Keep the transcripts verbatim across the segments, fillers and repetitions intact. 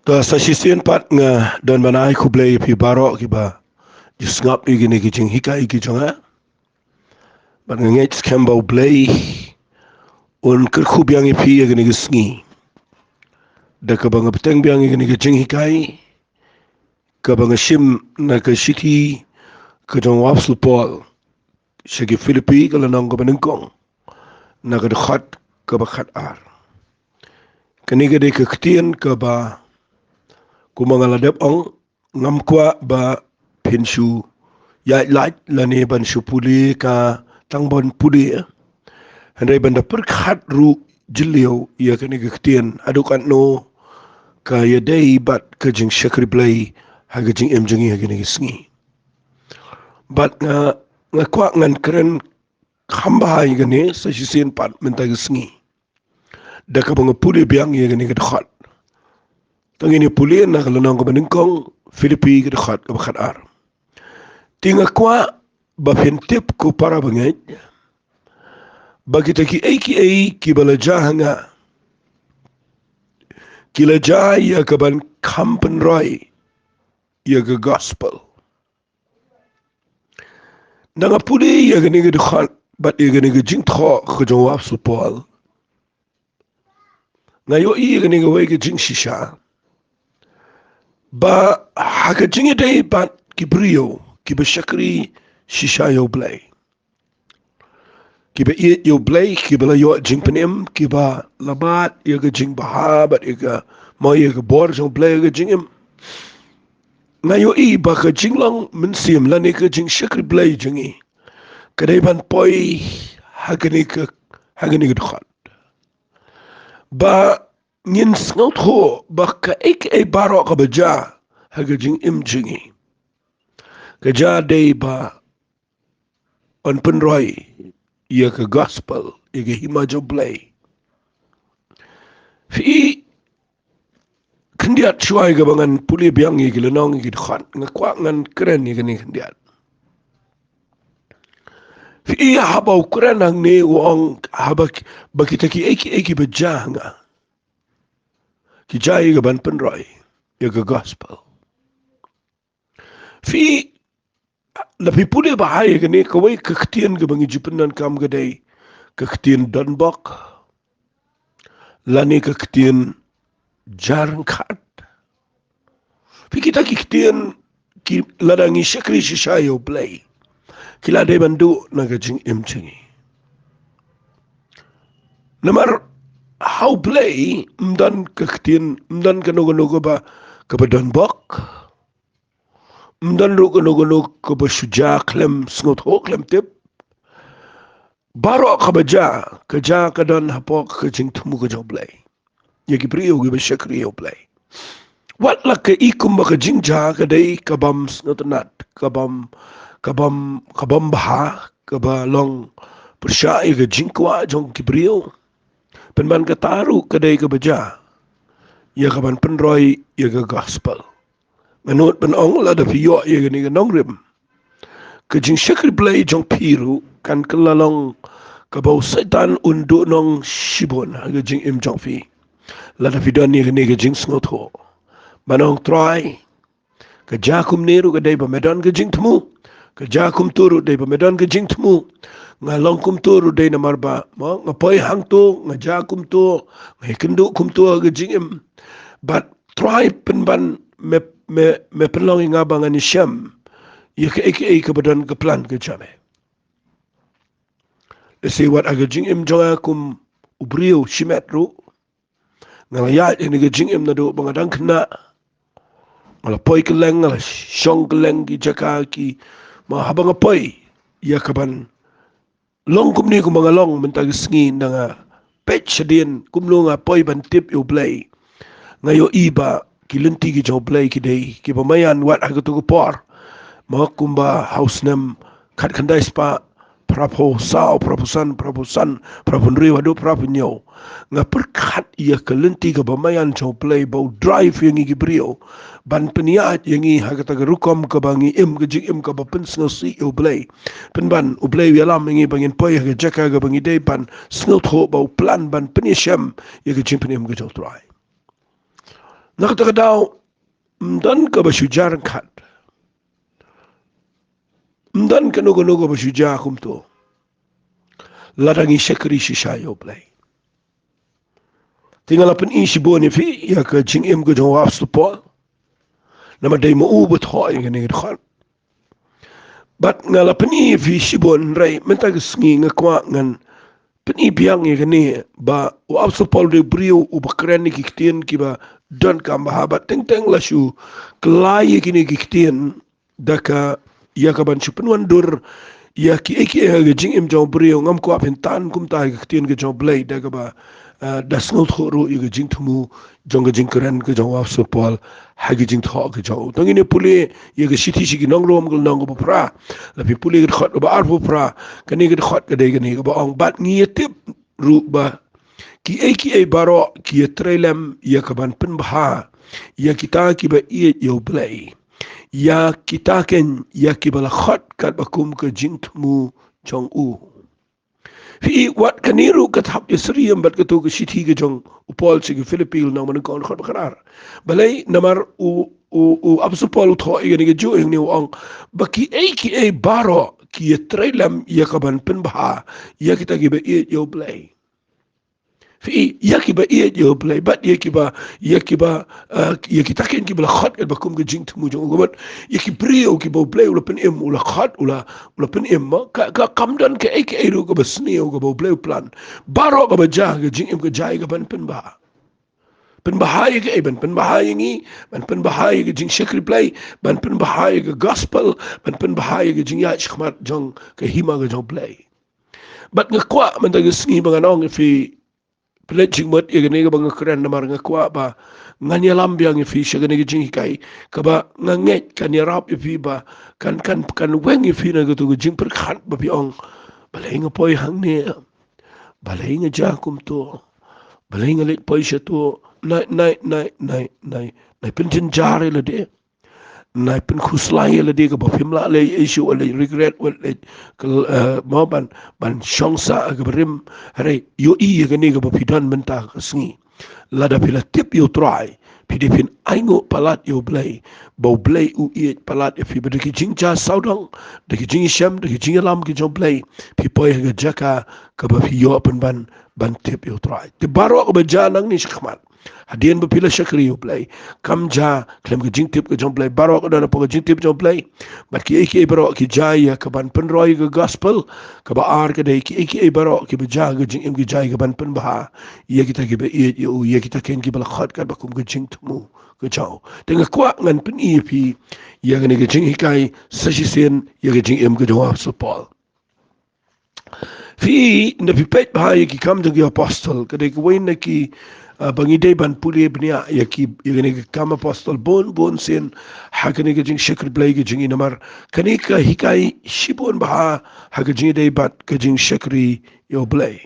Sa shisien pat nga don ban ai khublei ïa phi baroh kiba ju sngap ïa kine ki jinghikai ki jong nga. Bad nga ngeit skhem ba U Blei un kyrkhu biang ïa phi ïa kine ki sngi, da kaba nga bteng biang ïa kine ki jinghikai kaba nga shim na ka shithi ka jong u Apostol Paul sha ki Philippi, ka lynnong kaba nyngkong, na ka dkhot kaba khatar. Kane ka dei ka ktien kaba, kumba nga la dep ong, ngam kwah ba phin shu ïaid lait lane ban shu pule ka tang ban pule. Hynrei ban da pyrkhat ruh jylliew ïa kane ka ktien haduh katno ka ïadei bad ka jingshakri Blei ha ka jingim jong ngi ha kine ki sngi. Bad nga, nga kwah ngan kren kham bha ïa kane sa shisien pat mynta ka sngi, da kaba nga pule biang ïa kane ka dkhot. Tang ïa pule na ka lynnong kaba nyngkong, Philippi, ka dkhot kaba khatar. Te nga kwah ba phin tip, ko para bangeit, ba kita kiei kiei kiba la jia ha nga, ki la jia ïa kaban kham pynroi ïa ka gospel. Nda nga pule ïa kane ka dkhot bad ïa kane ka jingthoh ka jong u Apostol Paul, nga ïohi ïa kane kawei ka jingshisha, ba ha ka jingïadei bad ki briew kiba shakri shisha ïa U Blei, kiba ïeit ïa U Blei, kiba la ïoh jingpynim, kiba la mad ïa ka jingbha bad ïa ka, mo, ïa ka bor jong U Blei ha ka jingim, nga ïohi ba ka jinglong mynsiem lane ka jingshakri Blei jong ngi ka dei ban poi ha kane ka, ha kane ka dkhot, ba ngin sngewthuh ba kaei kaei baroh kaba jia ha ka jingim jong ngi, ka jia dei ba yn pynroi ïa ka gospel, ïa ka hima jong U Blei. Phi i, khyndiat shuwa ïa kaba ngan pule biang ïa ki lynnong, ïa ki dkhot, nga kwah ngan kren ïa kane khyndiat. Phi i, haba u kren hangne u ong, haba ki, ba kita kiei kiei kiba jia ha nga, ki jia ïa kaban pynroi ïa ka gospel. Phi, lada phi pule bha ïa kane, kawei ka ktien kaba ngi ju pyndonkam ka dei ka ktien donbok lane ka ktien jia ryngkat. Phi, kita ki ktien ki, lada ngi shakri shisha ïa U Blei, ki la dei ban duh na ka jingim jong ngi. Namar ha U Blei ym don ka ktien, ym don kano kano kaba, kaba donbok. Ym don ruh kano kano kaba shu jia khlem sngewthuh, khlem tip. Baroh kaba jia, ka jia ka don hapoh ka jingthmu ka jong U Blei ïa ki briew kiba shakri ïa U Blei. Wat la ka i kumba ka jingjia ka dei kabym sngewtynnad, kabym, kabym, kabym bha, kaba long pyrshah ïa ka jingkwah jong ki briew, pynban kata ruh ka dei kaba jia ïa kaban pynroi ïa ka gospel. Nga nud ban ong, lada phi ïoh ïa kane ka nongrim, ka jingshakri Blei jong phi ruh kan kylla long kaba u Soitan un duhnong shibun ha ka jingim jong phi, lada phi don ïa kane ka jingsngewthuh ban ong, Trai, ka jia kumne ruh ka dei ba me don ka jingthmu. Ka jia kumto ruh dei ba me don ka jingthmu. Nga long kumto ruh dei namar ba, mo, nga poi hangto, nga jia kumto, nga ïakynduh kumto ha ka jingim. Bad Trai, pynban me, me, me pynlong ïa nga ba ngan ïashem ïa kaei kaei kaba don ka plan ka jong me. Lehse wat ha ka jingim jong nga kum u briew shimet ruh, nga la ïaid ïa kane ka jingim naduh ba nga dang khynnah. Nga la poi kylleng, nga la shong kylleng ki jaka ki, ma haba nga poi ïa kaban long kumne kumba nga long mynta ka sngi, nda nga peit shadien kumno nga poi ban tip ïa U Blei, nga ïohi ba ki lynti ki jong U Blei ki dei kiba maïan wat ha kato ka por. Ma kumba ha u snem khatkhyndai spah phraphew saw, phraphew san, phraphew san, phraphew hynriew haduh phraphew hynñiew, nga pyrkhat ïa ka lynti kaba maïan jong U Blei ba u drive ïa ngi ki briew ban pynïaid ïa ngi ha kata ka rukom kaba ngi im, ka jingim kaba pynsngewsih ïa U Blei. Pynban U Blei u ïalam ïa ngi ba ngin poi ha ka jaka kaba ngi dei ban sngewthuh ba u plan ban pynïashem ïa ka jingpynim ka jong U Trai. Na kata ka daw, ym don kaba shu jia ryngkat. Ym don kano kano kaba shu jia kumto. Lada ngi shakri shisha ïa U Blei. Te nga la pyni shibun ïa phi ïa ka jingim ka jong u Apostol Paul. Namar dei ma u ba thoh ïa kane ka dkhot. Bad nga la pyni ïa phi shibun, hynrei mynta ka sngi nga kwah ngan pyni biang ïa kane ba u Apostol Paul u dei u briew uba kren ïa ki ktien kiba donkam bha, bad teng teng la shu kylla ïa kine ki ktien da ka, ïa ka ban shu pynwandur ïa kiei kiei ha ka jingim jong u briew. Ngam kwah phin tan kumta ïa ka ktien ka jong U Blei da kaba, ah, da sngewthuh ruh ïa ka jingthmu jong ka jingkren ka jong u Apostol Paul ha ka jingthoh ka jong u. Te ngin ïa pule ïa ka shithi sha ki nong Rom ka lynnong kaba phra. La phi pule ka dkhot kaba arphew phra, kane ka dkhot ka dei kane kaba ong, bad ngi ïa tip ruh ba kiei kiei baroh ki ïa trei lem ïa ka ban pynbha ïa kita kiba ïeit ïa U Blei, ïa kita keiñ ïa kiba la khot katba kum ka jingthmu jong u. Phi i, wat kane ruh ka thap ïa syriem bad kato ka shithi ka jong u Paul sha ki Philippi lynnong ba nyngkong, dkhot ba khatar. Balei? Namar u, u, u Apostol Paul u thoh ïa kane kajuh, ïa kane u ong ba kiei kiei baroh ki ïa trei lem ïa ka ban pynbha ïa kita kiba ïeit ïa U Blei. Phi i, ïa kiba ïeit ïa U Blei bad ïa kiba, ïa kiba, eh, ïa kita keiñ kiba la khot katba kum ka jingthmu jong u. Ka mut ïa ki briew kiba U Blei u la pynim, u la khot, u la, u la pynim, mo, ka, ka kam don kaei kaei ruh kaba sniew kaba U Blei u plan. Baroh kaba jia ha ka jingim ka jia ïa ka ban pynbha. Pynbha ïa kaei? Ban pynbha ïa ngi, ban pynbha ïa ka jingshakri Blei, ban pynbha ïa ka gospel, ban pynbha ïa ka jingïaid shakhmat jong ka hima ka jong U Blei. Bad nga kwah mynta ka sngi ba ngan ong ïa phi, pynleit jingmut ïa kane kaba nga kren, namar nga kwah ba ngan ïalam biang ïa phi sha kane ka jinghikai kaba nga ngeit kan ïarap ïa phi, ba kan, kan, kan weng ïa phi na kato ka jingpyrkhat ba phi ong, balei nga poi hangne? Balei nga jia kumto? Balei nga leit poi shato? Nai, nai, nai, nai, nai, nai pynjynjar ïa lade. Nai pynkhuslai ïa lade kaba phim lah leh ei shuh, wat leh regret, wat leh, eh, mo, ban, ban shong sah ha kaba rim. Hynrei ïohi ïa kane kaba phi don mynta ka sngi. Lada phi la tip ïa U Trai, phi dei phin ainguh palat ïa U Blei, ba U Blei u ïeit palat ïa phi, ba da ki jingjia sawdong, da ki jingïashem, da ki jingïalam ki jong U Blei, phi poi ha ka jaka kaba phi ïoh pynban ban tip ïa U Trai. Te baroh kaba jia nangne shakhmat, hadien ba phi la shakri ïa U Blei, kam jia khlem ka jingtip ka jong U Blei. Baroh ka don hapoh ka jingtip jong U Blei. Bad kiei kiei baroh ki jia ïa ka ban pynroi ka gospel. Kaba ar ka dei, kiei kiei baroh kiba jia ha ka jingim ki jia ïa ka ban pynbha ïa kita kiba ïeit ïa u, ïa kita keiñ kiba la khot katba kum ka jingthmu ka jong u. Te nga kwah ngan pyni ïa phi ïa kane ka jinghikai sa shisien ïa ka jingim ka jong u Apostol Paul. Phi, nda phi peit bha ïa ki Kam jong ki Apostol, ka dei kawei na ki, ah, ba ngi dei ban pule bniah ïa ki, ïa kane ka Kam Apostol bun bun sien ha kane ka jingshakri Blei ka jong ngi, namar kane ka hikai shibun bha ha ka jingïadei bad ka jingshakri ïa U Blei.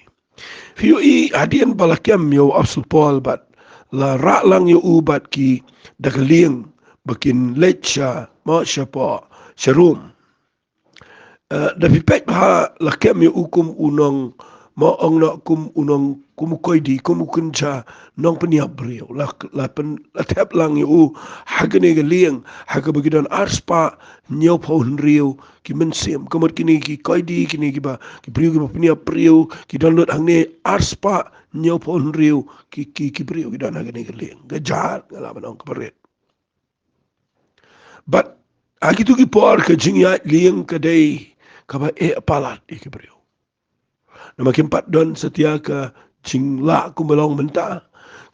Phi ïohi, hadien ba la kem ïa u Apostol Paul bad la rah lang ïa u bad ki da ka lieng ba kin leit sha, mo, shapoh, sha Rom. Eh, da phi peit bha, la kem ïa u kum u nong, mo, ong noh, kum u nong, kum u koidi, kum u kynja nongpynïap briew. La, la pyn, la thep lang ïa u ha kane ka lieng ha kaba ki don arspah hynñiewphew hynriew ki mynsiem. Ka mut kine ki koidi, kine kiba, ki briew kiba pynïap briew, ki don lut hangne arspah hynñiewphew hynriew ki, ki, ki briew ki don ha kane ka lieng. Ka jait, nga lah ban ong, kaba rit. Bad ha kito ki por ka jingïaid lieng ka dei kaba eh palat ïa ki briew. Namar kim pat don satia ka jinglah kumba long mynta.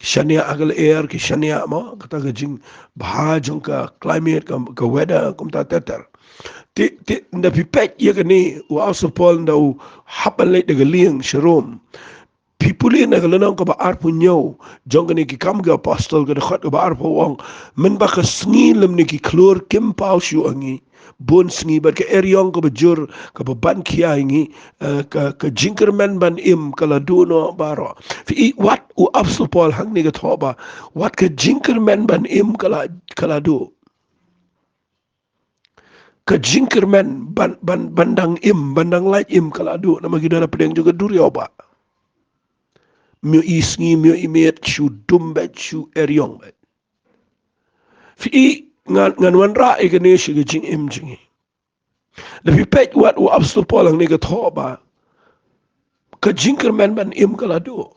Ki shaniah ha ka lyer, ki shaniah, mo, kata ka jingbha jong ka climate, ka, ka weather kumta ter ter. Te, te, nda phi peit ïa kane, u Apostol Paul nda u hap ban leit da ka lieng sha Rom. Phi pule na ka lynnong kaba arphew hynñiew jong kane ki Kam ki Apostol, ka dkhot kaba arphew, ong, mynba ka sngi lymne ki khlur kim paw shuh ha ngi bun sngi, bad ka eriong kaba jur kaba ban khia ïa ngi, eh, ka, ka jingkyrmen ban im ka la duh noh baroh. Phi i, wat u Apostol Paul hangne ka thoh ba wat ka jingkyrmen ban im ka la, ka la duh. Ka jingkyrmen ban, ban, ban dang im, ban dang lait im ka la duh, namar ki don hapdeng jong ka duriaw bah. Ym ïohi sngi, ym ïohi miet, shu dum beit, shu eriong beit. Phi i, ngan, ngan wanrah ïa kane sha ka jingim jong ngi. Da phi peit wat u Apostol Paul hangne ka thoh ba ka jingkyrmen ban im ka la duh.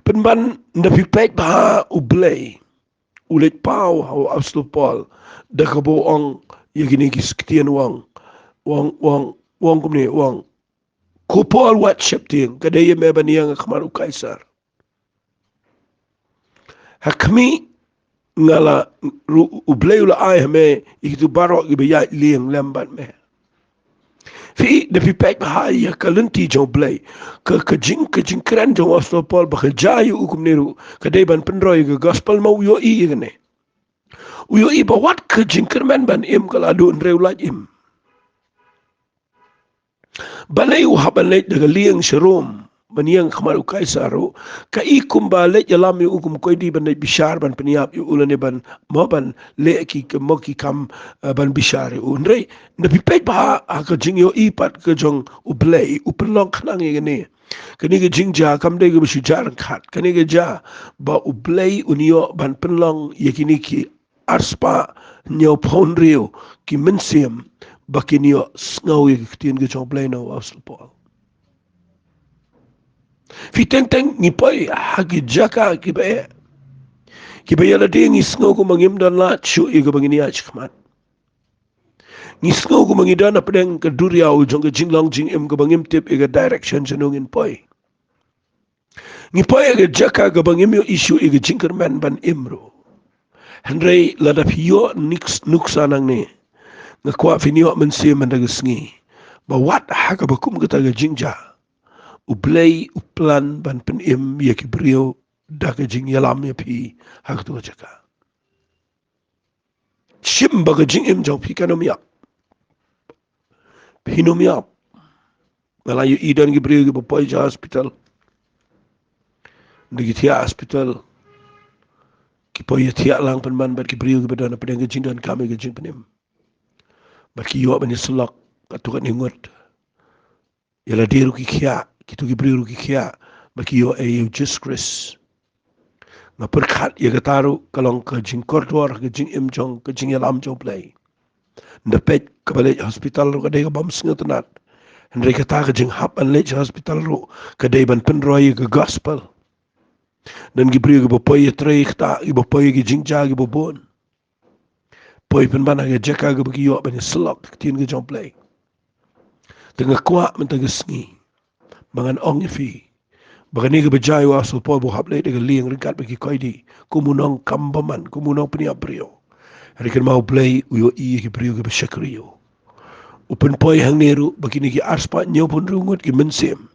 Pynban da phi peit ba ha u Blei u leit paw ha u Apostol Paul da kaba u ong ïa kine ki ktien, u ong, u ong, u ong, u ong kumne, u ong, ko Paul wat sheptieng, ka dei ïa me ban ïeng ha khmat u Kaisar. Ha khmih nga la, ru-, u Blei u la ai ha me ïa kitu baroh kiba ïaid lieng lem bad me. Phi i, da phi peit ba ha ïa ka lynti jong u Blei, ka, ka jing, ka jingkren jong u Apostol Paul ba ka jia ïa u kumne ruh ka dei ban pynroi ïa ka gospel, ma u ïohi ïa kane. U ïohi ba wat ka jingkyrmen ban im ka la duh, hynrei u lait im. Balei u hap ban leit da ka lieng sha Rom ban ïeng ha khmat u Kaisar ruh? Ka i kumba leit ïalam ïa u kum u koidi ban leit bishar, ban pynïap ïa u lane ban, mo, ban leh ki, mo, ki kam, eh, ban bishar ïa u. Hynrei da phi peit ba ha, ha ka jingïohi pat ka jong u Blei, u pynlong khnang ïa kane. Kane ka jingjia kam dei kaba shu jia ryngkat. Kane ka jia ba u Blei un ïoh ban pynlong ïa kine ki arspah hynñiewphew hynriew ki mynsiem ba kin ïoh sngew ïa ka ktien ka jong u Blei na u Apostol Paul. Phi, teng teng ngi poi ha ki jaka kiba eh, kiba ïa lade ngi sngew kumba ngim don lad shuh ïa kaba ngin ïaid shakhmat. Ngi sngew kumba ngi don hapdeng ka duriaw jong ka jinglong jingim kaba ngim tip ïa ka direction shano ngin poi. Ngi poi ha ka jaka kaba ngim ïohi shuh ïa ka jingkyrmen ban im ruh. Hynrei lada phi ïoh nik-, nuksa nangne, nga kwah phin ïoh mynsiem mynta ka sngi ba wat ha kaba kum kata ka jingjia, u Blei u plan ban pynim ïa ki briew da ka jingïalam ïa phi ha katu ka jaka. Shim ba ka jingim jong phi kan ym ïap. Phin ym ïap. Nga la ïohi don ki briew kiba poi sha hospital. Da ki thiah hospital, ki poi ïa thiah lang pynban bad ki briew kiba don hapdeng ka jingdonkam ïa ka jingpynim. Bad ki ïoh ban ïasyllok katto katne ngut. Ïa lade ruh ki khiah, kitu ki briew ruh ki khiah, ba ki ïoh ei ïa u Jisu Khrist. Nga pyrkhat ïa kata ruh ka long ka jingkordor, ka jingim jong, ka jingïalam jong u Blei. Nda peit, kaba leit hospital ruh ka dei kaba ym sngewtynnat. Hynrei kata ka jinghap ban leit hospital ruh ka dei ban pynroi ïa ka gospel. Don ki briew kiba poi ïatrei kata, kiba poi ïa ki jingjia kiba bun. Poi pynban ha ka jaka kaba ki ïoh ban ïasyllok ka ktien ka jong u Blei. Te nga kwah mynta ka sngi ba ngan ong ïa phi ba kane kaba jia ïa u Apostol Paul ba u hap leit da ka lieng ryngkat bad ki koidi, kum u nongkam bymman, kum u nongpynïap briew. Hynrei kynmaw, u Blei u ïohi ïa ki briew kiba shakri ïa u. U pynpoi hangne ruh ba kine ki arspah hynñiewphew hynriew ngut ki mynsiem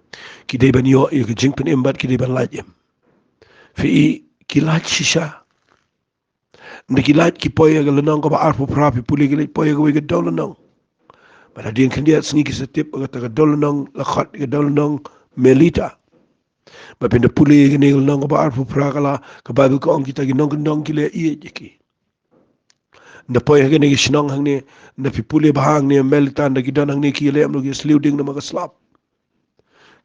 ki dei ban ïoh ïa ka jingpynim bad ki dei ban lait im. Phi i, ki lait shisha. Nda ki lait, ki poi ha ka lynnong kaba arphew phra, phi pule ki leit poi ha kawei ka dewlynnong. Bad hadien khyndiat sngi ki sa tip ba kata ka dewlynnong la khot ka dewlynnong Melita. Bad phin da pule ha kane ka lynnong kaba arphew phra, ka la, ka Baibl ka ong kita ki nongkyndong ki la ïeit ïa ki. Nda poi ha kane ka shnong hangne, nda phi pule ba hangne Melita, nda ki don hangne ki leh em ruh ki sliu ding namar ka slap.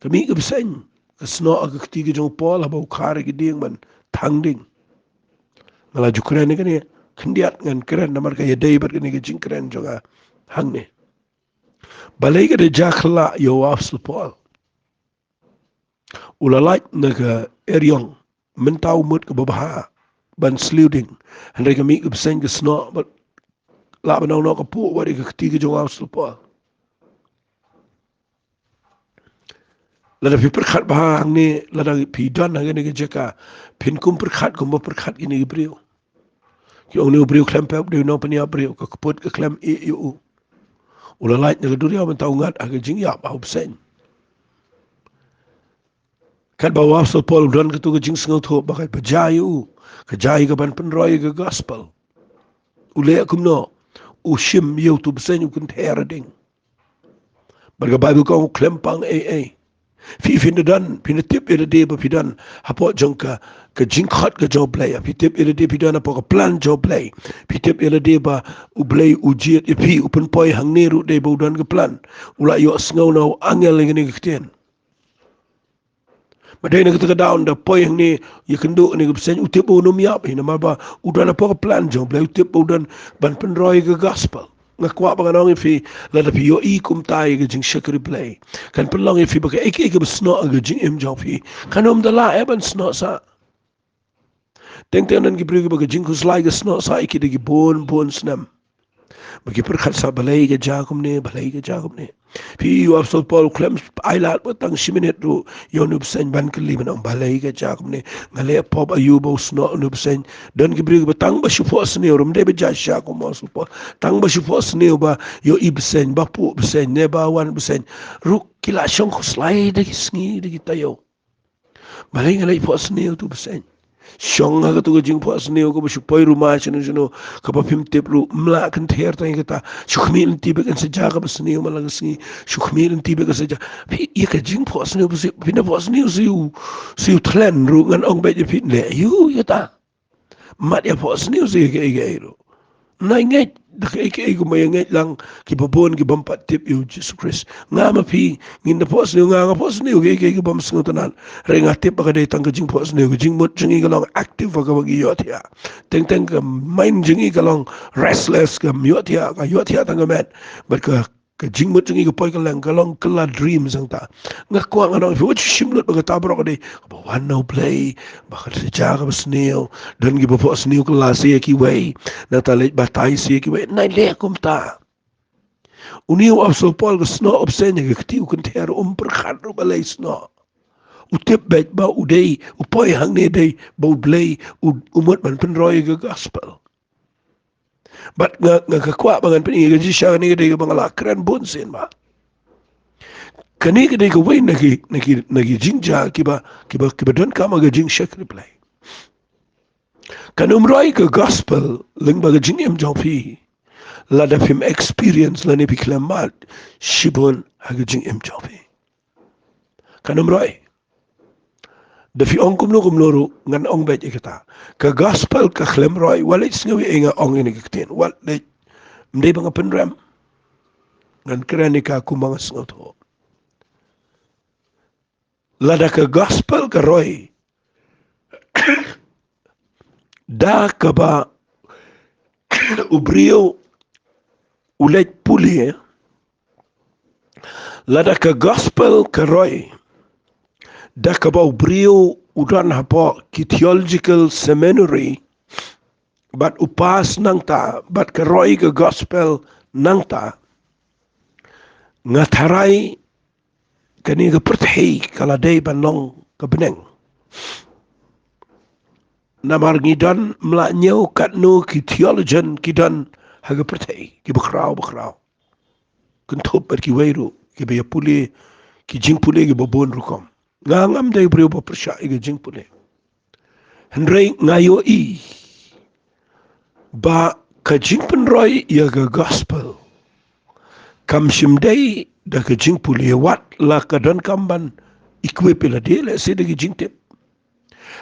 Ka mih ka bseiñ, ka snoh ha ka kti ka jong u Paul haba u khar ïa ki dieng ban thang ding. Nga la ju kren ïa kane khyndiat, ngan kren namar ka ïadei bad kane ka jingkren jong nga hangne. Balei ka da jia khlak ïa u Apostol Paul? U la lait na ka eriong, mynta u mut kaba bha ban sliu ding. Hynrei ka mih ka bseiñ, ka snoh, bad lah ban ong noh ka puh wat ïa ka kti ka jong u Apostol Paul. Lada phi pyrkhat bha hangne, lada phi don ha kane ka jaka, phin kum pyrkhat kumba pyrkhat kine ki briew. Ki ong, une u briew khlem pep, dei u nongpynïap briew, ka kput ka khlem ïeh ïa u. U la lait na ka duriaw, mynta u ngat ha ka jingïap ha u bseiñ. Katba u Apostol Paul u don katu ka jingsngewthuh ba ka jia ïa u, ka jia ïa ka ban pynroi ïa ka gospel. U leh kumno? U shim ïa utu u bseiñ, u kynther ha ding. Bad ka Baibl ka ong u khlem pang ei ei. Phi, phin da don, phin da tip ïa lade ba phi don hapoh jong ka, ka jingkhot ka jong u Blei. Phi tip ïa lade phi don hapoh ka plan jong u Blei. Phi tip ïa lade ba u Blei u jied ïa phi, u pynpoi hangne ruh dei ba u don ka plan. U la ïohsngew na u angel ïa kane ka ktien. Ba dei na kata ka daw ynda poi hangne ïakynduh ïa kane ka bseiñ, u tip ba un ym ïap hi namar ba u don hapoh ka plan jong U Blei, u tip ba u don ban pynroi ïa ka gospel. Nga kwah ba ngan ong ïa phi, lada phi ïohi kumta ïa ka jingshakri Blei, kan pynlong ïa phi ba kaei kaei kaba snoh ha ka jingim jong phi kan ym da lah eh ban snoh sah. Teng teng don ki briew kiba ka jingkhuslai ka snoh sah ïa ki da ki bun bun snem. Ba ki pyrkhat sah, balei ka jia kumne, balei ka jia kumne. Phi ïohi u Apostol Paul u khlem ailad beit tang shi minit ruh ïa une u bseiñ ban kylli ban ong balei ka jia kumne. Nga leh pop aïu ba u snoh une u bseiñ. Don ki briew kiba tang ba shu phohsniew ruh, ym dei ba jia shisha kum u Apostol Paul. Tang ba shu phohsniew, ba ïohi bseiñ, ba puh bseiñ ne ba wan bseiñ ruh ki la shong khuslai da ki sngi da ki taïew. Balei nga leit phohsniew ïa utu u bseiñ? Shong ha katu ka jingphohsniew kaba shu poi ruh ma shano shano, kaba phim tip ruh, ym lah kynther tang ïa kata. Shu khmih lynti beit, kan sa jia kaba sniew man la ka sngi. Shu khmih lynti beit, kan sa jia. Phi, ïa ka jingphohsniew ba shu, phin da phohsniew shu, shu thlen ruh, ngan ong beit ïa phi, leh aïu ïa kata. Mat ïa phohsniew sha kiei kiei ruh. Nai ngeit da kiei kiei, kumba ïa ngeit lang kiba bun kibym pat tip ïa u Jisu Khrist. Nga ma phi ngin da phohsniew, nga nga phohsniew kiei kiei kibym sngewtynnat. Hynrei nga tip ba ka dei tang ka jingphohsniew, ka jingmut jong ngi ka long active ha kaba ngi ïohthiah. Teng teng ka mind jong ngi ka long restless, kam ïohthiah, ka ïohthiah tang ka met. Bad ka ka jingmut jong ngi ka poi kylleng, ka long kylla dream sangta. Nga kwah ngan ong ïa phi, wat shu shim lut ba kata baroh ka dei kaba wan na U Blei, ba ka sa jia kaba sniew. Don kiba phohsniew kylla sha kiwei, nangta leit batai sha kiwei. Nai leh kumta. Une u Apostol Paul ka snoh u bseiñ ha ka kti, u kynther, um pyrkhat ruh balei snoh. U tip beit ba u dei, u poi hangne dei ba U Blei u, u mut ban pynroi ïa ka gospel. Bad nga, nga ka kwah ba ngan pyni ïa ka jingshisha, kane ka dei kaba nga la kren bun sien ba kane ka dei kawei na ki, na ki, na ki jingjia kiba, kiba, kiba donkam ha ka jingshakri Blei. Kan ym roi ka gospel lyngba ka jingim jong phi lada phim experience lane phi khlem mad shibun ha ka jingim jong phi. Kan ym roi. Da phi ong kumno kumno ruh ngan ong beit ïa kata. Ka gospel ka khlem roi, wat leit sngew ïa nga ong ïa kane ka ktien. Wat leit, ym dei ba nga pynrem. Ngan kren ïa ka kumba nga sngewthuh. Lada ka gospel ka roi da kaba u briew u leit pule, lada ka gospel ka roi da kaba u briew u don hapoh ki theological seminary bad u pass nangta, bad ka roi ka gospel nangta, nga tharai kane ka pyrthei ka la dei ban long ka bneng. Namar ngi don, ym lah ñiew katno ki theologian ki don ha ka pyrthei, kiba khraw ba khraw. Kynthup bad kiwei ruh kiba ïa pule ki jingpule kiba bun rukom. Nga ngam dei briew ba pyrshah ïa ka jingpule. Hynrei nga ïohi ba ka jingpynroi ïa ka gospel kam shym dei da ka jingpule, wat la ka donkam ban equip ïa lade lehse da ki jingtip.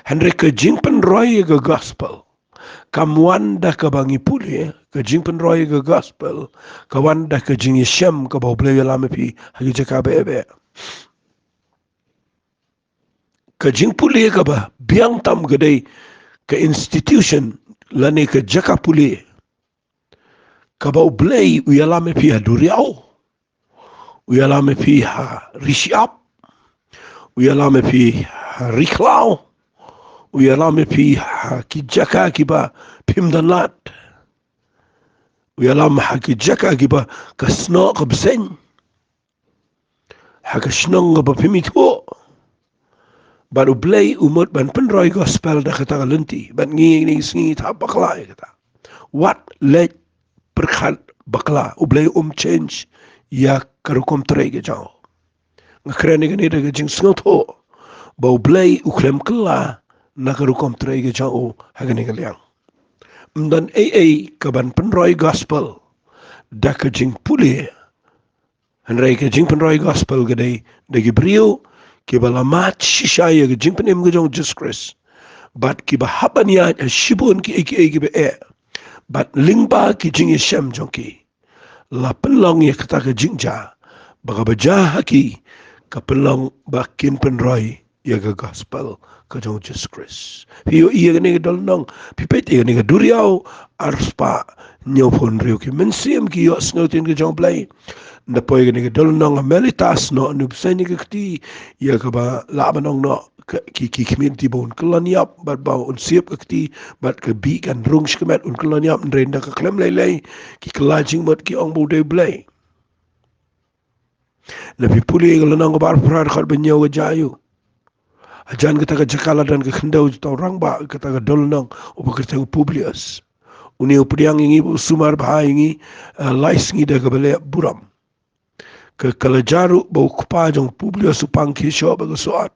Hynrei ka jingpynroi ïa ka gospel kam wan da kaba ngi pule, ka jingpynroi ïa ka gospel ka wan da ka jingïashem kaba U Blei u ïalam ïa phi ha ki jaka beh beh. Ka jingpule kaba biang tam ka dei ka institution lane ka jaka pule kaba U Blei u ïalam ïa phi ha duriaw, u ïalam ïa phi ha ri shyiap, u ïalam ïa phi ha ri khlaw, u ïalam ïa phi ha ki jaka kiba phim don lad, u ïalam ha ki jaka kiba ka snoh ka bseiñ, ha ka shnong kaba phim ithuh. Bad U Blei u mut ban pynroi gospel da kata ka lynti. Bad ngi, ngi, ngi, ngi hap bakla ïa kata. Wat leit pyrkhat bakla. U Blei um change ïa ka rukom trei ka jong u. Nga kren ïa kane da ka jingsngewthuh ba U Blei u khlem kylla na ka rukom trei ka jong u ha kane ka liang. Ym don ei ei ka ban pynroi gospel da ka jingpule. Hynrei ka jingpynroi gospel ka dei da ki briew kiba la mad shisha ïa ka jingpynim ka jong u Jisu Khrist, bad kiba hap ban ïaid ha shibun kiei kiei kiba eh, bad lyngba ki jingïashem jong ki la pynlong ïa kata ka jingjia, ba kaba jia ha ki ka pynlong ba kin pynroi ïa ka gospel ka jong u Jisu Khrist. Phi ïohi ïa kane ka dol nong, phi peit ïa kane ka duriaw arspah hynñiewphew hynriew ki mynsiem ki ïohsngew ktien ka jong u Blei. Nda poi ïa kane ka dol nong ha Miletus, noh une u bseiñ ïa ka kti, ïa kaba lah ban ong noh ka, ki, ki khmih lynti ba un kyllon ïap bad ba un siep ka kti, bad ka bih kan rung shikmet, un kyllon ïap, hynrei ynda ka khlem lei lei, ki kylla jingmut, ki ong ba u dei u blei. Lada phi pule ïa ka lynnong kaba arphew phra, dkhot ba hynñiew ka jia ïa u. Hajan kata ka jaka la don ka khyndew jong uta u rangbah kata ka dol nong, uba kyrteng u Publius. Une u pdiang ïa ngi, u sumar bha ïa ngi, eh, lai sngi da kaba leh burom. Ka, ka la jia ruh ba u kpa jong u Publius u pang khie shoh bad ka soh at.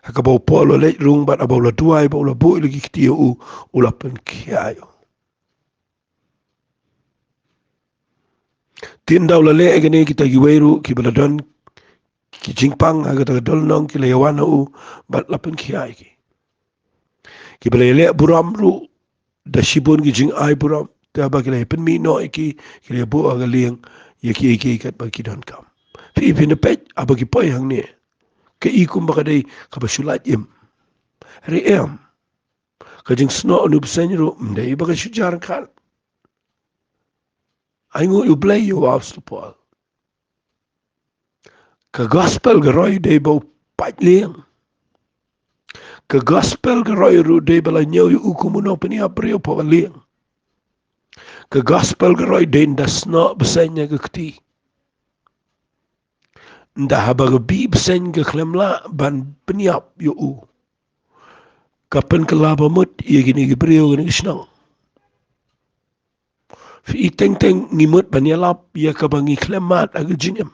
Ha kaba u Paul u la leit rung bad haba u la duwai bad u la buh ïa la ki kti ïa u, u la pynkhiah ïa u. Te ynda u la leh ïa kine, kita kiwei ruh kiba la don ki jingpang ha kata ka dol nong ki la ïawan ha u bad la pynkhiah ïa ki. Kiba la ïaleh burom ruh da shibun ki jingai burom, te haba ki la ïapynmih noh ïa ki, ki la ïabuh ha ka lieng ïa kiei kiei katba ki donkam. Phi, phin ïa peit haba ki poi hangne, ka i kumba ka dei kaba shu lait im. Hynrei em. Ka jingsnoh une u bseiñ ruh ym dei ba ka shu jia ryngkat. Ainguh ïa u Blei ïa u Apostol Paul. Ka gospel ka roi dei ba u pait lieng. Ka gospel ka roi ruh dei ba la ñiew ïa u kum u nongpynïap briew hapoh ka lieng. Ka gospel ka roi dei ynda snoh bseiñ ha ka kti. Ynda haba ka bih bseiñ ka khlem lah ban pynïap ïa u, ka pynkylla ba mut ïa kine ki briew, kine ki shnong. Phi, teng teng ngi mut ban ïalap ïa kaba ngi khlem mad ha ka jingim.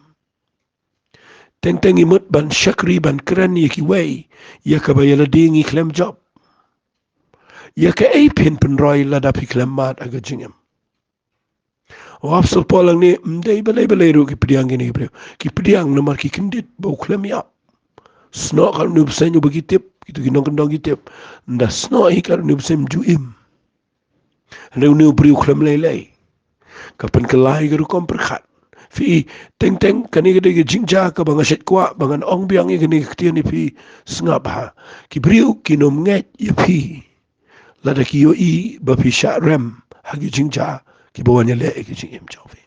Teng teng ngi mut ban shakri, ban kren ïa kiwei ïa kaba ïa lade ngi khlem jop. Ïa kaei phin pynroi lada phi khlem mad ha ka jingim? U Apostol Paul hangne ym dei balei balei ruh ki pdiang kine ki briew. Ki pdiang namar ki kyndit ba u khlem ïap. Snoh kat une u bseiñ uba ki tip, kito ki nongkyndong ki tip. Ynda snoh hi kat une u bseiñ ym ju im. Hynrei une u briew u khlem lei lei. Ka pynkylla ïa ka rukom pyrkhat. Phi, teng teng kane ka dei ka jingjia kaba nga shait kwah ba ngan ong biang ïa kane ka ktien ïa phi, sngap bha. Ki briew kin ym ngeit ïa phi lada ki ïohi ba phi shah rem ha ki jingjia kiba wan ïaleh ïa ka jingim jong phi.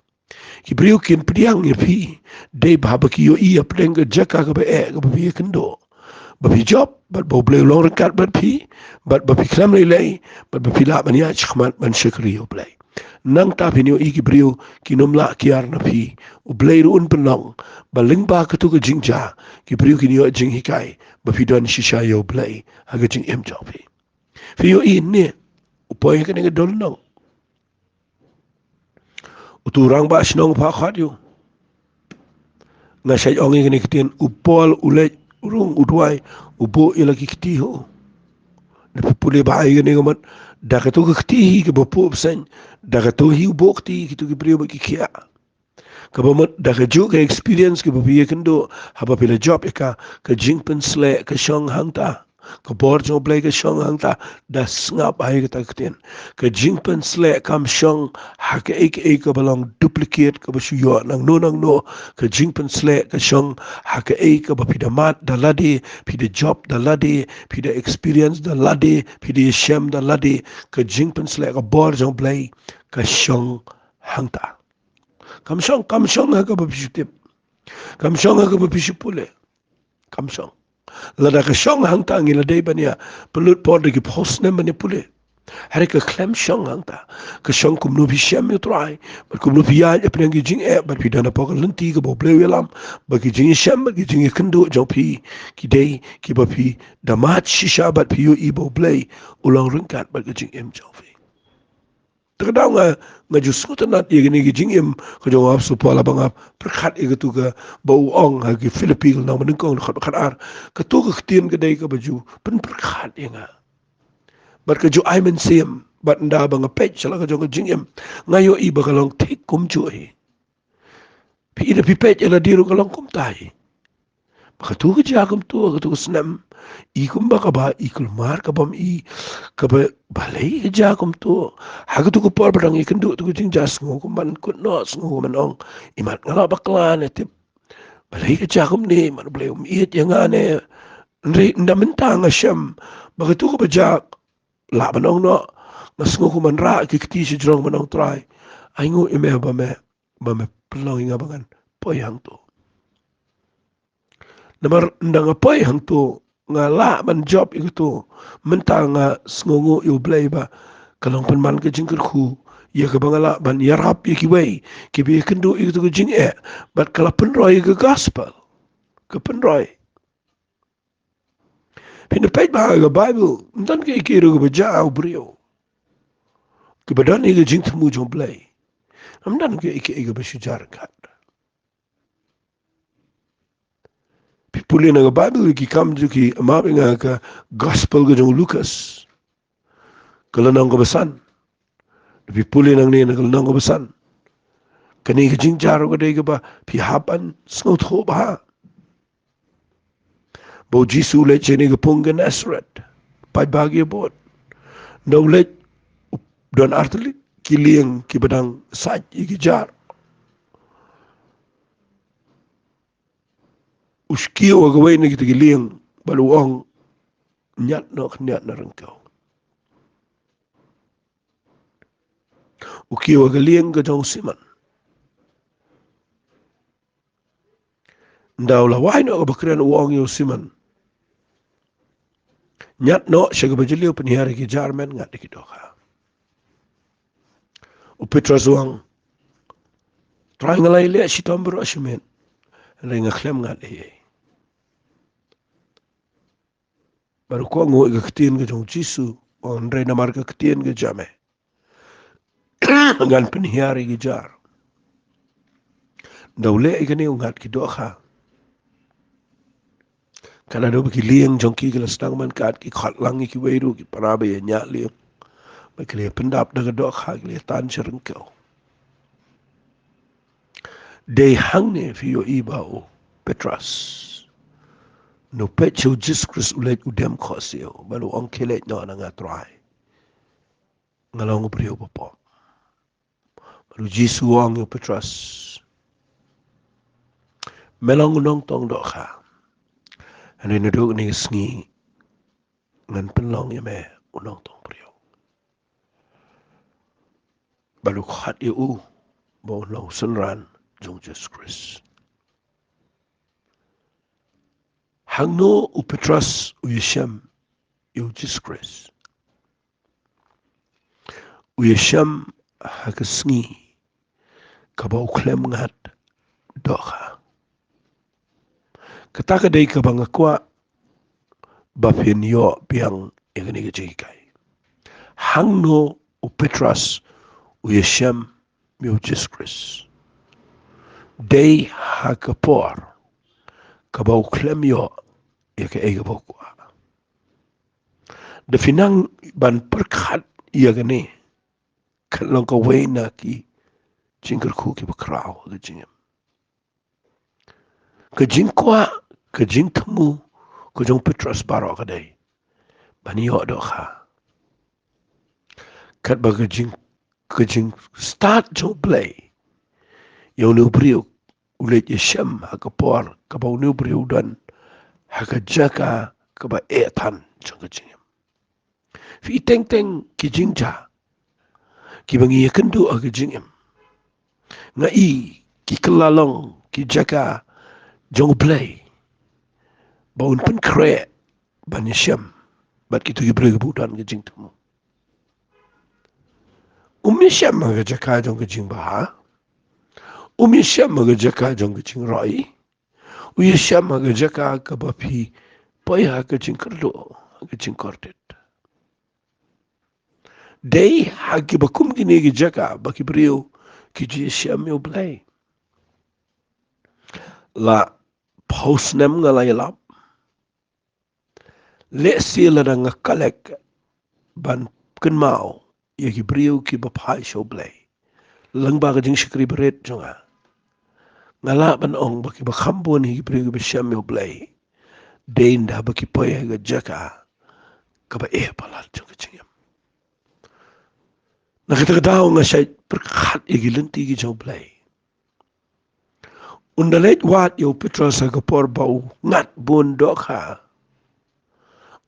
Ki briew kin pdiang ïa phi dei ba haba ki ïohi hapdeng ka jaka kaba eh kaba phi ïakynduh, ba phi jop bad ba u Blei u long ryngkat bad phi, bad ba phi khlem lei lei, bad ba phi lah ban ïaid shakhmat ban shakri ïa u Blei. Nangta phin ïohi ki briew kin ym lah kiar na phi. U Blei ruh un pynlong ba lyngba katu ka jingjia ki briew kin ïoh jinghikai ba phi don shisha ïa u Blei ha ka jingim jong phi. Phi ïohi ne, u poi ha kane ka dol nong. Utu u rangbah shnong u phah khot ïa u. Nga shait ong ïa kane ka ktien, u Paul u leit, u rung, u duwai, u buh ïa la ki kti ha u. Lada phi pule bha ïa kane ka mut, da katu ka kti hi kaba buh bseiñ, da katu hi u buh kti, kito ki briew ba ki khiah. Kaba mut da kajuh ka experience kaba phi ïakynduh haba phi la jop ïa ka, ka jingpynsleh ka shong hangta. Ka bor jong u Blei ka shong hangta. Da sngap ha ïa kata ka ktien. Ka jingpynsleh kam shong ha kaei kaei kaba long duplicate kaba shu ïoh nangno nangno. Ka jingpynsleh ka shong ha kaei kaba phi da mad da lade, phi da jop da lade, phi da experience da lade, phi da ïashem da lade. Ka jingpynsleh ka bor jong u Blei ka shong hangta. Kam shong, kam shong ha kaba phi shu tip. Kam shong ha kaba phi shu pule. Kam shong. Lada ka shong hangta ngi la dei ban ïa pynlut por da ki phew snem ban ïa pule. Hynrei ka khlem shong hangta. Ka shong kumno phi shem ïa u Trai, bad kumno phi ïaid hapdeng ki jingeh, bad phi don hapoh ka lynti kaba u Blei u ïalam, bad ki jingïashem bad ki jingïakynduh jong phi ki dei kiba phi da mad shisha bad phi ïohi ba u Blei u long ryngkat bad ka jingim jong phi. Te ka daw nga, nga ju sngewtynnat ïa kine ki jingim ka jong u Apostol Paul haba nga pyrkhat ïa katu kaba u ong ha ki Philippi ka lynnong banyngkong dkhot ba khatar. Katu ka ktien ka dei kaba ju pynpyrkhat ïa nga. Bad ka ju ai mynsiem, bad ynda ba nga peit sha la ka jong ka jingim, nga ïohi ba ka long thik kumjuh hi. Phi i, lada phi peit ïa lade ruh ka long kumta hi. Ba katu ka jia kumta, katu ka snem. I kumba kaba, i kulmar kaba ym i, kaba balei ka jia kumta. Ha katu ka por ba dang ïakynduh katu ka jingjia, sngew kumban kut noh, sngew kumban ong, imat nga lah bakla ne tip. Balei ka jia kumne, imat u Blei um ïeit ïa nga ne. Hynrei ynda mynta nga shem ba katu kaba jia, lah ban ong noh, nga sngew kum ban rah ki kti sha jrong ban ong, Trai, ai nguh ïa me ba me, ba me pynlong ïa nga ba ngan poi hangto. Namar ynda nga poi hangto, nga lah ban jop ïa katu. Mynta nga sngewnguh ïa U Blei ba ka long pynban ka jingkyrkhu ïa kaba nga lah ban ïarap ïa kiwei kiba ïakynduh ïa katu ka jingeh, bad ka la pynroi ïa ka gospel. Ka pynroi. Phin da peit ba ha ka Baibl ym don kaei kaei ruh kaba jia ha u briew kiba don ïa ka jingthmu jong U Blei. Ym don kaei kaei kaba shu jia ryngkat. Phi pule na ka Baibl ki kam jong ki, map ïa nga, ka gospel ka jong u Lukas, ka lynnong kaba san. Phi pule nangne na ka lynnong kaba san. Kane ka jingjia ruh ka dei kaba phi hap ban sngewthuh bha. Ba u Jisu u leit sha kane ka pung Gennesaret, paidbah ki ïa bud. Ynda u leit, don artylli ki lieng kiba dang sait ïa ki jar. U kiew ha kawei na kita ki lieng bad u ong, Ñiad noh khyndiat na ryngkew. U kiew ha ka lieng ka jong u Simon. Ynda u la wai noh kaba kren, u ong ïa u Simon, Ñiad noh sha kaba jylliew, pynhiar ïa ki jar, men ngat ïa ki dohkha. U Petros u ong, Trai, nga la ïaleh shitom baroh shi miet, hynrei nga khlem ngat ei ei. Bad u kohnguh ïa ka ktien ka jong u Jisu, u ong, Hynrei namar ka ktien ka jong me, ngan pynhiar ïa ki jar. Ynda u leh ïa kane, u ngat ki dohkha. Ka la dei ba ki lieng jong ki ki la sdang ban kat, ki khot lang ïa kiwei ruh, ki para ba ïa ñiah lieng, ba ki la pyndap da ka dohkha, ki la tan sha ryngkew. Dei hangne phi ïohi ba u Petros, ynda u peit sha u Jisu Khrist u leit, u dem khohsiew bad u ong, Khie leit noh na nga, Trai, nga long u briew bapop. Bad u Jisu u ong ïa u Petros, Me long u nongtong dohkha, hynrei naduh kane ka sngi ngan pynlong ïa me u nongtong briew. Bad u khot ïa u ba un long u synran jong u Jisu Khrist. Hangno u Petros u ïashem ïa u Jisu Khrist? U ïashem ha ka sngi kaba u khlem ngat dohkha. Kata ka dei kaba nga kwah ba phin ïoh biang ïa kane ka jinghikai. Hangno u Petros u ïashem ïa u Jisu Khrist? Dei ha ka por kaba u khlem ïoh ïa kaei kaba u kwah. Da phi nang ban pyrkhat ïa kane, kan long kawei na ki jingkyrkhu kiba khraw ha ka jingim. Ka jingkwah, ka jingthmu ka jong u Petros baroh ka dei ban ïoh dohkha. Katba ka jing, ka jingstad jong U Blei ïa une u briew u leit ïashem ha ka por kaba une u briew u don ha ka jaka kaba eh than jong ka jingim. Phi i teng teng ki jingjia kiba ngi ïakynduh ha ka jingim, nga i ki kylla long ki jaka jong U Blei ba un pynkhreh ban ïashem bad kito ki briew kiba u don ka jingthmu. Um ïashem ha ka jaka jong ka jingbha. Um ïashem ha ka jaka jong ka jingroi. U ïashem ha ka jaka kaba phi poi ha ka jingkyrduh, ha ka jingkordit. Dei ha kiba kum kine ki jaka ba ki briew ki ju ïashem ïa U Blei. La phew snem nga la ïalap. Lehse lada nga collect ban kynmaw ïa ki briew kiba phai sha U Blei lyngba ka jingshakri barit jong nga, nga lah ban ong ba kiba kham bun hi ki briew kiba shem ïa U Blei, dei ynda ba ki poi ha ka jaka kaba eh palat jong ka jingim. Na kata ka daw nga shait pyrkhat ïa ki lynti ki jong U Blei. Ynda leit wad ïa u Petros ha ka por ba u ngat bun dohkha,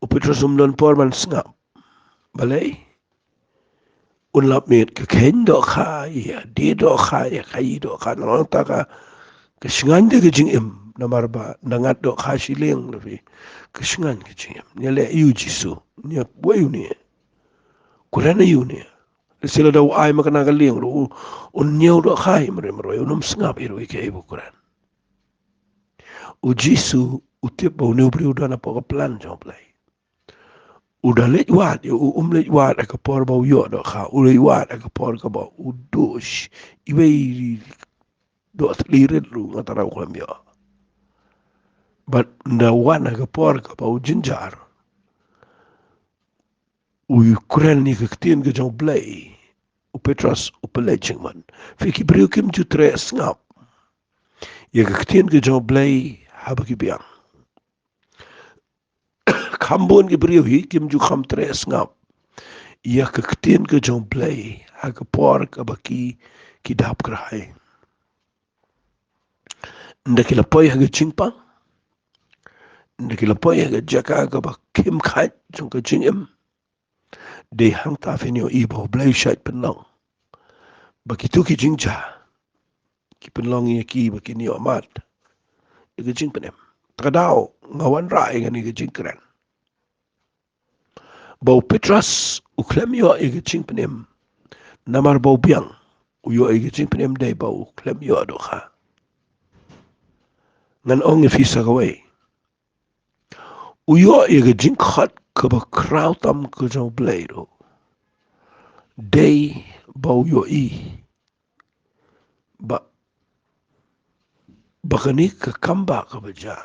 U Petros um don por ban sngap. Balei? Un lap miet ka kheiñ dohkha, ïa die dohkha, ïa ka i dohkha, nangta ka, ka shngaiñ ka jingim, namar ba, na ngat dohkha shiliang, la phi, ka shngaiñ ka jingim. Nia leh ïa u Jisu, nia wei u nia. Kren ïa u nia. Sila da u ai ma ka na ka liang ruh, un ñiew dohkha, i mare mare, un um sngap ïa ruh, i ka i bu kren. U Jisu, u tip ba u ne u briew u don hapoh ka plan jong Blei. U da leit wad, u um leit wad, ha ka por ba u ïoh dohkha, u leit wad, ha ka por kaba u duh, iwei doh thli rit ruh nga tharai u khlem ïoh. Bad da wan ha ka por kaba u jynjar. U kren ïa ka ktien ka jong Blei, u Petros, u pynleit jingmut. Phi ki briew kim ju treh sngap. Ïa ka ktien ka jong Blei, haba ki biang. Kham bun ki briew hi, kim ju kham treh sngap. Ïa ka ktien ka jong Blei, ha ka por kaba ki, ki dap kyrhai. Nda ki la poi ha ka jingpang. Nda ki la poi ha ka jaka kaba khim khait, jong ka jingim. Dei hangta phin ïohi ba u Blei u shait pynlong. Ba kito ki jingjia. Ki pynlong ïa ki ba kin ïoh mad. Ïa ka jingpynim. Ta ka daw, nga wanrah ïa kane ka jingkren. Ba u Petros, u khlem ïoh ïa ka jingpynim. Namar ba u biang, u ïoh ïa ka jingpynim dei ba u khlem ïoh dohkha. Ngan ong ïa phi sa kawei. U ïoh ïa ka jingkhot kaba khraw tam ka jong Blei ruh. Dei ba u ïohi. Ba, ba kane ka kam ba kaba jia.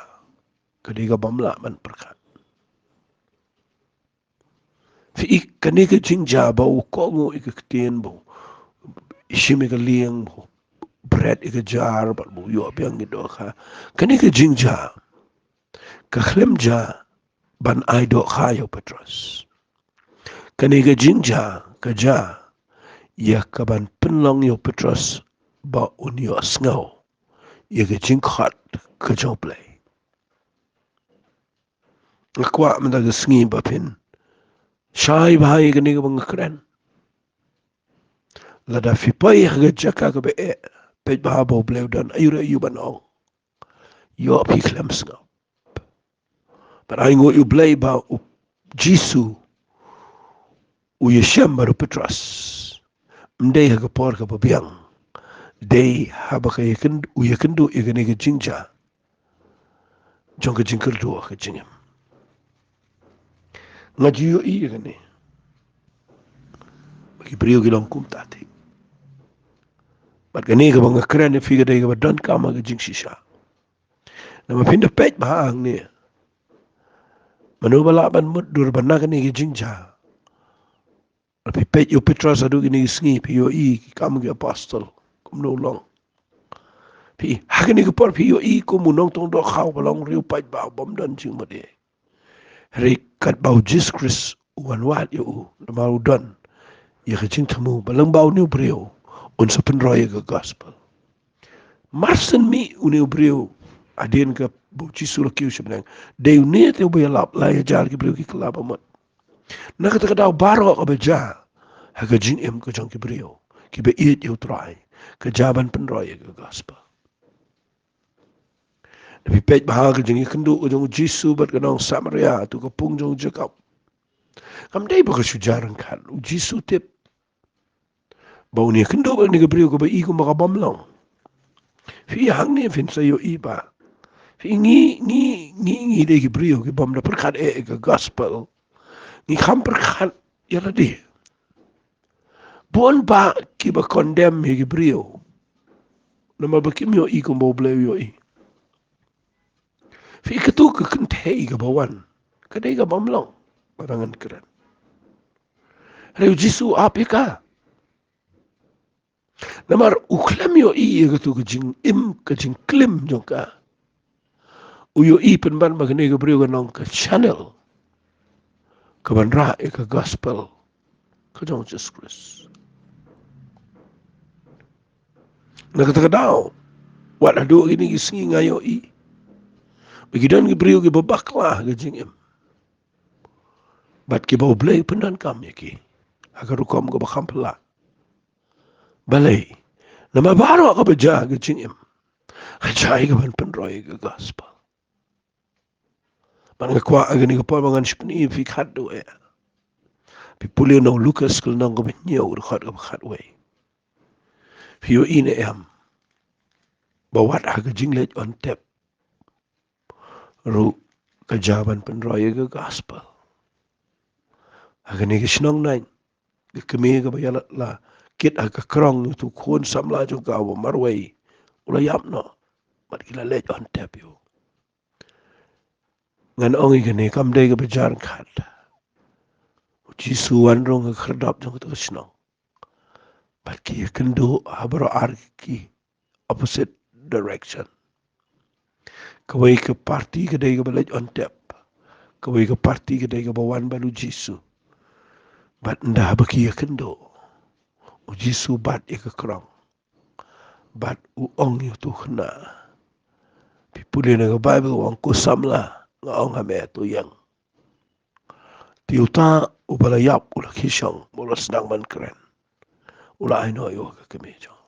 Ka dei kaba ym lah ban pyrkhat. Phi i kane ka jingjia ba u kohnguh ïa ka ktien ba u shim ïa ka liang ba u bret ïa ka jar bad ba u ïoh biang ïa dohkha. Kane ka jingjia. Ka khlem jia ban ai dohkha ïa u Petros. Kane ka jingjia, ka jia. Ïa kaban pynlong ïa u Petros ba un ïohsngew. Ïa ka jingkhot ka jong Blei. Nga kwah mynta ka sngi ba phin shai bha ïa kane kaba nga kren. Lada phi poi ha ka jaka kaba eh, peit bha ba u Blei u don aïu re aïu ban ong. Ïoh phi khlem sngap. Bad ainguh ïa u Blei ba u Jisu u ïashem bad u Petros. Ym dei ha ka por kaba biang. Dei haba ka ïakyn-, u ïakynduh ïa kane ka jingjia. Jong ka jingkyrduh ka jingim. Nga ju ïohi ïa kane. Ba ki briew ki long kumta te. Bad kane kaba nga kren ïa phi ka dei kaba donkam ha ka jingshisha. Namar phin da peit bha hangne. Mano ba lah ban mutdur ba na kane ka jingjia. Phi peit ïa u Petros haduh kine ki sngi phi ïohi ki Kam ki Apostol. Kumno u long. Phi ha kine ki por phi ïohi kum u nongtong dohkha ba long riewpaidbah bym don jingmut ei. Hynrei katba u Jisu Khrist u wan wad ïa u namar u don ïa ka jingthmu ba lyngba une u briew un sa pynroi ïa ka gospel. Marshen mih une u briew hadien kaba u Jisu la kiew sha bneng. Dei une te uba ïalap lai hajar ki briew ki kylla ba mut. Na kata ka daw baroh kaba jia ha ka jingim ka jong ki briew kiba ïeit ïa u Trai ka jia ban pynroi ïa ka gospel. Da phi peit bha ka jingïakynduh ka jong u Jisu bad ka nong Samaria, tu ka pung jong u Jakob. Kam dei ba ka shu jia ryngkat, u Jisu tip ba un ïakynduh bad kane ka briew kaba i kumba ka bym long. Phi hangne phin sa ïohi ba phi ngi, ngi, ngi, ngi dei ki briew ki bym da pyrkhat eh ïa ka gospel. Ngi kham pyrkhat ïa lade. Bun bah kiba condemn ïa ki briew. Namar ba kim ïohi kumba u Blei u ïohi. Phi i katu ka kynthei kaba wan. Ka dei kaba ym long. Ba dang ngan kren. Hynrei u Jisu u ap ïa ka. Namar u khlem ïohi ïa katu ka jingim ka jingklim jong ka. U ïohi pynban ba kane ka briew ka nong ka channel. Kaban rah ïa ka gospel. Ka jong u Jisu Khrist. Na kata ka daw. Wat haduh kine ki sngi nga ïohi. Ba ki don ki briew kiba bakla ka jingim. bad kiba U Blei u pyndonkam ïa ki ha ka rukom kaba kham phylla. Balei? Namar baroh kaba jia ha ka jingim ka jia ïa ka ban pynroi ïa ka gospel. Bad nga kwah ha kane ka por ba ngan sa pyni ïa phi khatduh eh. Phi pule na u Lukas ka lynnong kaba hynñiew, dkhot kaba khatwei. Phi ïohi ne em ba wat ha ka jingleit on tep ruh ka jia ban pynroi ïa ka gospel? Ha kane ka shnong Naiñ, ka kmie kaba ïa la, la kit ha ka krong, utu u khun samla jong ka uba marwei u la ïap noh bad ki la leit on tep ïa u. Ngan ong ïa kane, kam dei kaba jan khat. U Jisu u wan rung ha ka khyrdop jong kata ka shnong, bad ki ïakynduh ha baroh ar ki opposite direction. Kawei ka parti ka dei kaba leit on tep, kawei ka parti ka dei kaba wan bad u Jisu. Bad ynda ba ki ïakynduh, u Jisu u bat ïa ka krong bad u ong ïa utu u khynnah. Phi pule na ka Baibl, u ong, "Ko samla, nga ong ha me, to ïeng." Te uta uba la ïap u la khie shong, u la sdang ban kren, u la ai noh ïa ka kmie jong u.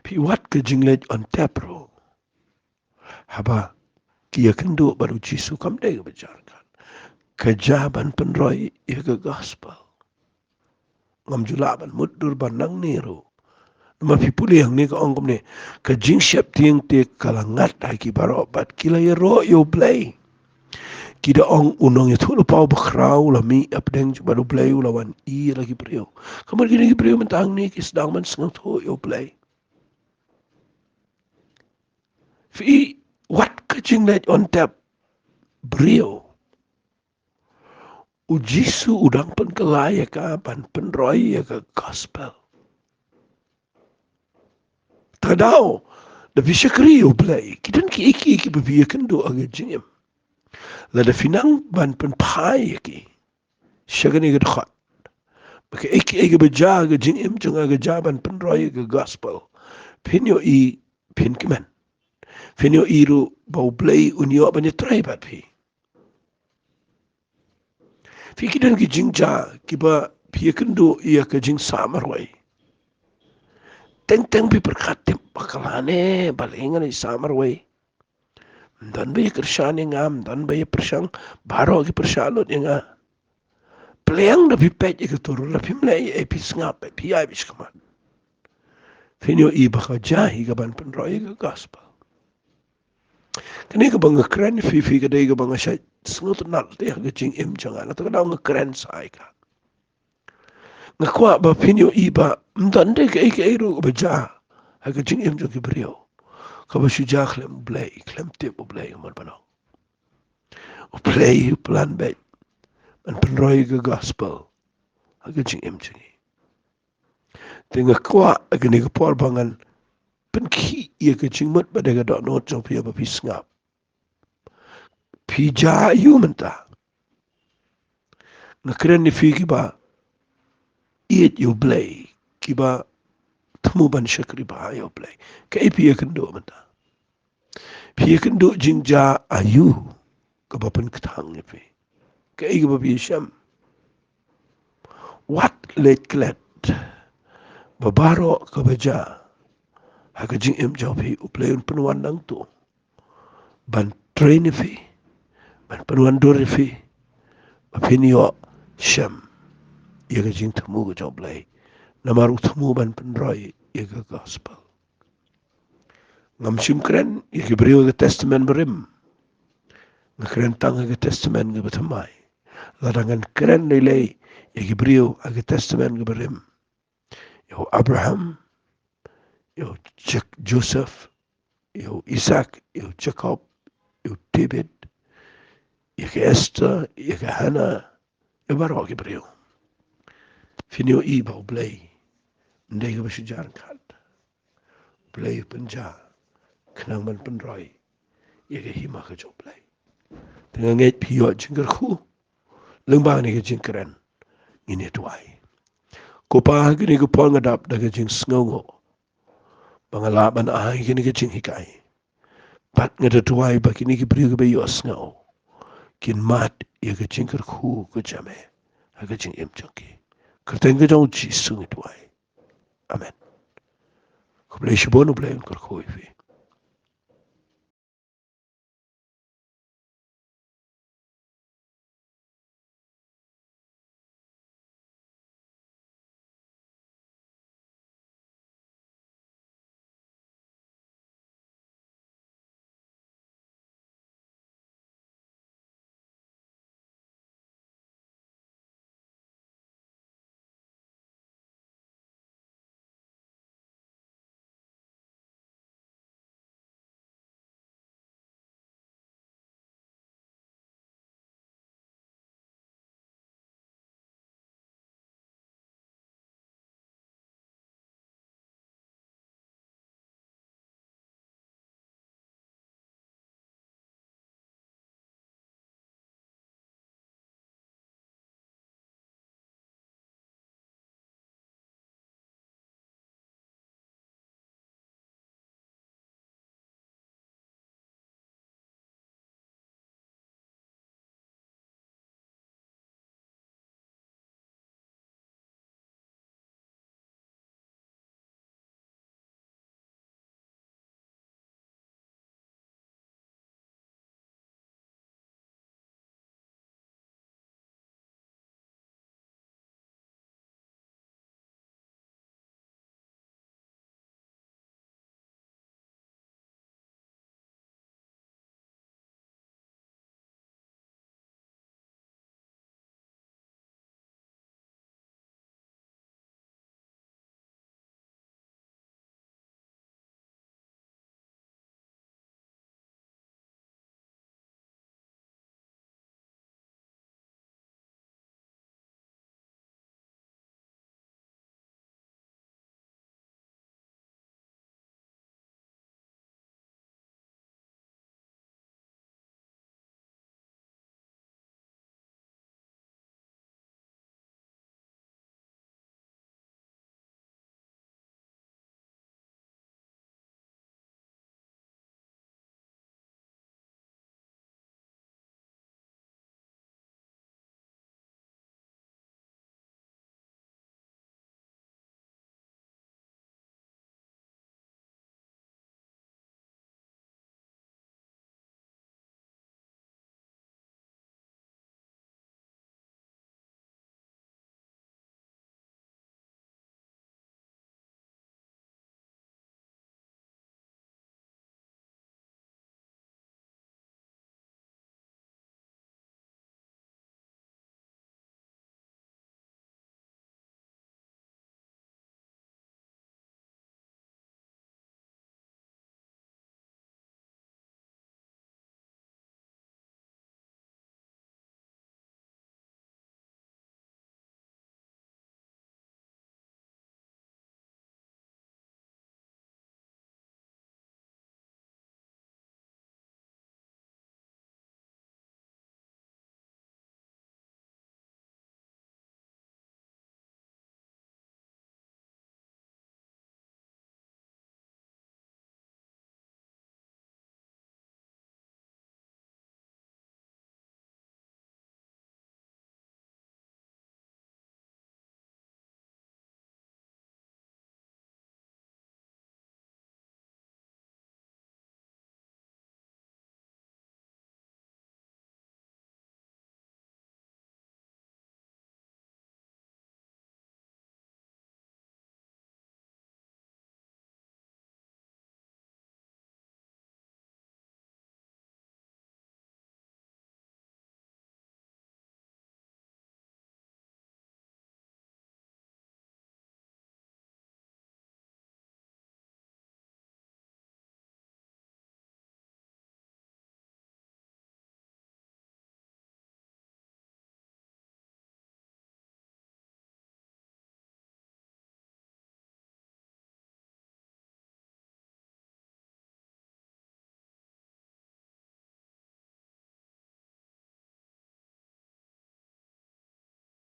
Phi, wat ka jingleit on tep ruh, haba ki ïakynduh bad u Jisu, kam dei kaba jan khat. Ka jia ban pynroi ïa ka gospel. Ngam ju lah ban mutdur ban nangne ruh. Namar phi pule hangne ka ong kumne, ka jingsheptieng te ka la ngat ha ki baroh bad ki la ïaroh ïa U Blei. Ki da ong, u nongïathuhlypa uba khraw u la mih hapdeng jong, bad U Blei u la wan ïa la ki briew. Ka mut kine ki briew mynta hangne ki sdang ban sngewthuh ïa U Blei. Phi, wat ka jingleit on tep briew, u Jisu u dang pynkylla ïa ka ban pynroi ïa ka gospel. Te daw, da phi shakri ïa U Blei, ki don kiei kiei kiba phi ïakynduh ha ka jingim. Lada phi nang ban pynphai ïa ki sha kane ka dkhot, ba kaei kaei kaba jia ha ka jingim jong nga ka jia ban pynroi ïa ka gospel, phin ïohi, phin kmen. Phin ïohi ruh ba U Blei un ïoh ban ïatrei bad phi. Phi, ki don ki jingjia kiba phi ïakynduh ïa ka jingsah marwei. Teng teng phi pyrkhat, tip ba ka la ne, balei ngan ïa sah marwei. Ym don ba ïa kyrshan ïa nga, ym don ba ïa pyrshang, baroh ki pyrshah lut ïa nga. Pliang da phi peit ïa ka tur, lada phim leh ei ei phi sngap, phi ïai bishar khmat. Phin ïohi ba ka jia hi ka ban pynroi ïa ka gospel. Kane kaba nga kren ïa phi, phi, ka dei kaba nga shait sngewtynnat te ha ka jingim jong nga, nangta ka daw nga kren sa ïa ka. Nga kwah ba phin ïohi ba ym don dei kaei kaei ruh kaba jia ha ka jingim jong ki briew kaba shu jia khlem U Blei, khlem tip U Blei, ka mut ban ong. U Blei u plan beit ban pynroi ka gospel ha ka jingim jong ngi. Te nga kwah ha kane ka por ba ngan pynkhih ïa ka jingmut bad ïa ka dohnud jong phi, ba phi sngap. Phi jia aïu mynta? Nga kren ïa phi kiba ïeit ïa U Blei, kiba thmu ban shakri bha ïa U Blei. Kaei phi ïakynduh mynta? Phi ïakynduh jingjia aïu kaba pynkthang ïa phi? Kaei kaba phi ïashem? Wat leit klet ba baroh kaba jia ha ka jingim jong phi, U Blei un pynwan nangto ban train ïa phi, ban pynwandur ïa phi, ba phin ïoh shem ïa ka jingthmu ka jong U Blei. Namar u thmu ban pynroi ïa ka gospel. Ngam shym kren ïa ki briew ha ka Testament Barim. Nga kren tang ha ka Testament kaba thymmai. Lada ngan kren lei lei ïa ki briew ha ka Testament kaba rim, ïa u Abraham, ïa u Jak-, Joseph, ïa u Isaac, ïa u Jacob, ïa u David, ïa ka Esther, ïa ka Hannah, ïa baroh ki briew, phin ïohi ba U Blei ym dei kaba shu jia ryngkat. U Blei u pynjia khnang ban pynroi ïa ka hima ka jong U Blei. Te nga ngeit phi ïoh jingkyrkhu lyngba kane ka jingkren. Ngin ïa duwai. Ko Pa, ha kane ka por nga dap da ka jingsngewnguh ba nga lah ban ai kane ka jinghikai. Bad nga da duwai ba kine ki briew kiba ïohsngew kin mad ïa ka jingkyrkhu ka jong me ha ka jingim jong ki. Kyrteng ka jong u Jisu ngi duwai. Amen. Khublei shibun, U Blei un kyrkhu ïa phi.